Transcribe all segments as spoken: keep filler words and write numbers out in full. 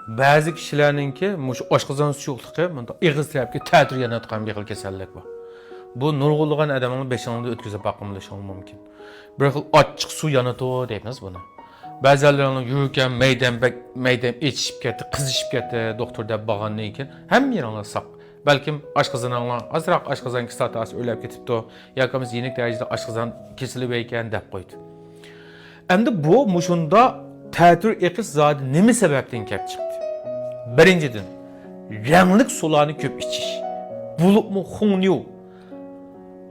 بەزى كىشىلەرنىڭكى مۇشۇ ئاشقازان سۇيۇقلۇقى مۇنداق ئېغىز تەرەپكە تەتۈر يانىدىغان بىر خىل كېسەللىك بار. بۇ نۇرغۇنلىغان ئادەمنىڭ بېشىڭدا ئۆتكۈزۈپ باققان بولۇشىڭىز مۇمكىن. بىر خىل ئاچچىق سۇ يانىدۇ دەيمىز بۇنى. بەزىلەرنىڭ يۈرىكى مەيدەم بەك، مەيدەم ئېچىشىپ كەتتى، قىزىشىپ كەتتى، دوختۇر دەپ بارغاندىن كېيىن ھەممە يېرىڭلار ساق. بەلكىم ئاشقازىنىڭلار ئازراق ئاشقازان كىسلاتاسى ئۆرلەپ كېتىپتۇ ياكى بولمىسا يېنىك دەرىجىدە ئاشقازان كېسىلى بار ئىكەن دەپ قويدى. ئەمدى بۇ مۇشۇنداق تەتۈر ئېقىش زادى نېمە سەۋەبتىن كەپ چىقتى؟ بىرىنچىدىن، رەڭلىك سۇلارنى كۆپ ئىچىش، بولۇپمۇ خۇڭنيۇ،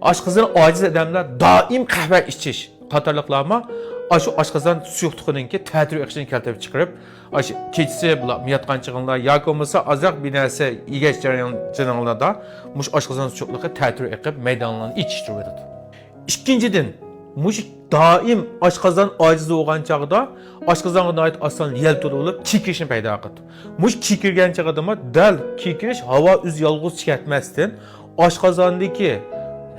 ئاشقازىنى ئاجىز ئادەملەر دائىم قەھۋە ئىچىش قاتارلىقلارمۇ ئاشۇ ئاشقازان سۇيۇقلۇقىنىڭكى تەتۈر ئېقىشىنى كەلتۈرۈپ چىقىرىپ، ئاشۇ كېچىسى بۇلار ياتقان چېغىڭلار ياكى بولمىسا ئازراق بىر نەرسە يېگەچ جېنىڭلاردا مۇشۇ ئاشقازان سۇيۇقلۇقى تەتۈر ئېقىپ، مەيدەڭلارنى ئېچىشتۇرۇۋېتىدۇ. ئىككىنچىدىن، مۇشۇ دائىم ئاشقازان ئاجىز بولغان چاغدا ئاشقازانغا ناھايىتى ئاسان يەل تولۇۋېلىپ، چېكىرىشنى پەيدا قىلىدۇ. مۇشۇ چېكىرگەن چېغىدىمۇ دەل چېكىرىش ھاۋا ئۆزى يالغۇز چىكەتمەستىن، ئاشقازاندىكى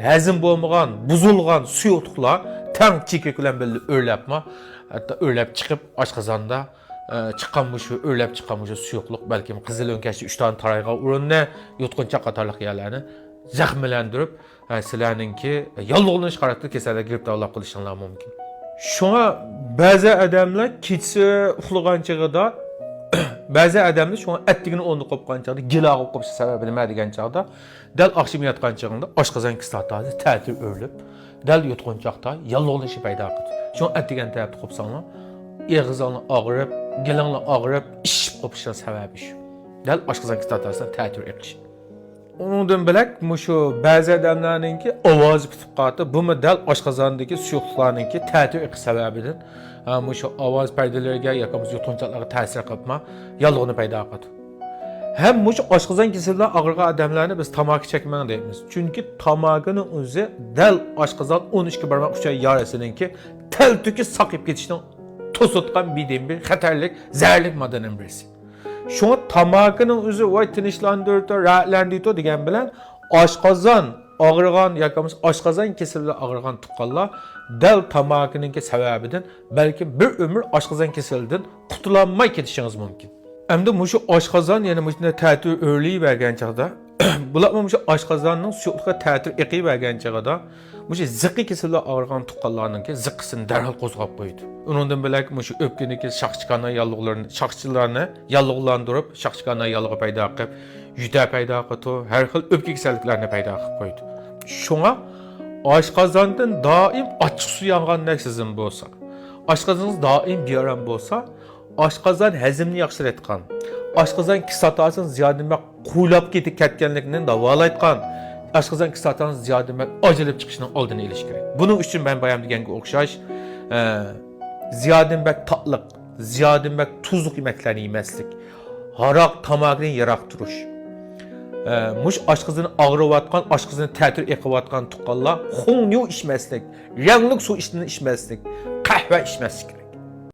ھەزىم بولمىغان، بۇزۇلغان سۇيۇقلۇقلار تەڭ چېكىرىك بىلەن بىللە ئۆرلەپمۇ، ھەتتا ئۆرلەپ چىقىپ ئاشقازاندا، ئە، چىققان مۇشۇ ئۆرلەپ چىققان مۇشۇ سۇيۇقلۇق بەلكىم قىزىل ئۆڭكەشتە ئۈچ دانە تارايغان ئورۇننى، يۇتقۇنچاق قاتارلىق يەرلەرنى زەخىملەندۈرۈپ، ھە، سىلەرنىڭكى ياللۇغلىنىش خاراكتېرلىك كېسەللەرگە گىرىپتارلىق قىلىشىڭلار مۇمكىن. شۇڭا بەزى ئادەملەر كېچىسى ئۇخلىغان چېغىدا، بەزى ئادەملەر شۇڭا ئەتىگىنى ئورنىدا قوپقان چاغدا گىلا قوپۇش سەۋەبى نېمە دېگەن چاغدا، دەل ئاخشىمى ياتقان چېغىڭدا ئاشقازان كىسلاتاسى تەتۈر ئۆرلۈپ، دەل يۇتقۇنچاقتا ياللۇغلىنىشنى پەيدا قىلىدۇ. شۇڭا ئەتىگەن تەرەپتە قوپساڭلار، ئېغىزىڭلار ئاغرىپ، گېلىڭلار ئاغرىپ، ئىششىپ قوپۇشنىڭ سەۋەبى شۇ. دەل ئاشقازان كىسلاتاسىنىڭ تەتۈر ئېقىشى. ئۇنىڭدىن بۆلەك مۇشۇ بەزى ئادەملەرنىڭكى ئاۋازى پۈتۈپ قالاتتى. بۇمۇ دەل ئاشقازاندىكى سۇيۇقلۇقلارنىڭكى تەتۈر ئېقىش سەۋەبىدىن، ھە، مۇشۇ ئاۋاز پەردىلىرىگە ياكى بولمىسا يۇتقۇنچاقلارغا تەسىر قىلىپمۇ ياللۇغنى پەيدا قىلىدۇ. ھەم مۇشۇ ئاشقازان كېسىلى بىلەن ئاغرىغان ئادەملەرنى بىز تاماكا چەكمەڭ دەيمىز. چۈنكى تاماكىنىڭ ئۆزى دەل ئاشقازان ئون ئىككى بارماق ئۈچەي يارىسىنىڭكى تەلتۆكۈس ساقىيىپ كېتىشنىڭ توسۇتقان بىردىنبىر خەتەرلىك، زەھەرلىك ماددىنىڭ بىرسى. شۇڭا تاماكىنىڭ ئۆزى ۋاي تىنچلاندۇرىدۇ، راھەتلەندۈرىدۇ دېگەن بىلەن ئاشقازان ئاغرىغان ياكى بولمىسا ئاشقازان كېسىلى بىلەن ئاغرىغان تۇغقانلار دەل تاماكىنىڭكى سەۋەبىدىن بەلكىم بىر ئۆمۈر ئاشقازان كېسىلىدىن قۇتۇلالماي كېتىشىڭىز مۇمكىن. ئەمدى مۇشۇ ئاشقازان يەنە مۇشۇنداق تەتۈر ئۆرلىيىۋەرگەن چاغدا، بۇلارمۇ مۇشۇ ئاشقازاننىڭ سۇيۇقلۇقى تەتۈر ئېقىۋەرگەن چېغىدا، مۇشۇ زىققا كېسىلى بىلەن ئاغرىغان تۇغقانلارنىڭكى زىققىسىنى دەرھال قوزغاپ قويىدۇ. ئۇنىڭدىن بۆلەك مۇشۇ ئۆپكىنىڭكى شاخچىكانا ياللۇغلىرىنى، شاخچىلارنى ياللۇغلاندۇرۇپ، شاخچىكانا ياللۇغى پەيدا قىلىپ، يۆتەل پەيدا قىلىدۇ، ھەر خىل ئۆپكە كېسەللىكلەرنى پەيدا قىلىپ قويىدۇ. شۇڭا ئاشقازاندىن دائىم ئاچچىق سۇ يانغاندەك سېزىم بولسا، ئاشقازىنىڭىز دائىم بىئارام بولسا، ئاشقازان ھەزىمنى ياخشىلايدىغان، ئاشقازان كىسلاتاسىنىڭ زىيادىدىن بەك قۇيلاپ كېتىپ كەتكەنلىكىنى داۋالايدىغان، ئاشقازان كىسلاتاسىنىڭ زىيادىدىن بەك ئاجرىلىپ چىقىشىنىڭ ئالدىنى ئېلىش كېرەك. بۇنىڭ ئۈچۈن مەن بايام دېگەنگە ئوخشاش، ئە، زىيادىدىن بەك تاتلىق، زىيادىدىن بەك تۇزلۇق يېمەكلەرنى يېمەسلىك، ھاراق، تاماكىنى يىراق تۇرۇش، ئە، مۇشۇ ئاشقازىنى ئاغرىۋاتقان، ئاشقازىنى تەتۈر ئېقىۋاتقان تۇغقانلار خۇڭنيۇ ئىچمەسلىك، رەڭلىك سۇ ئىچمەسلىك، قەھۋە ئىچمەسلىك كېرەك.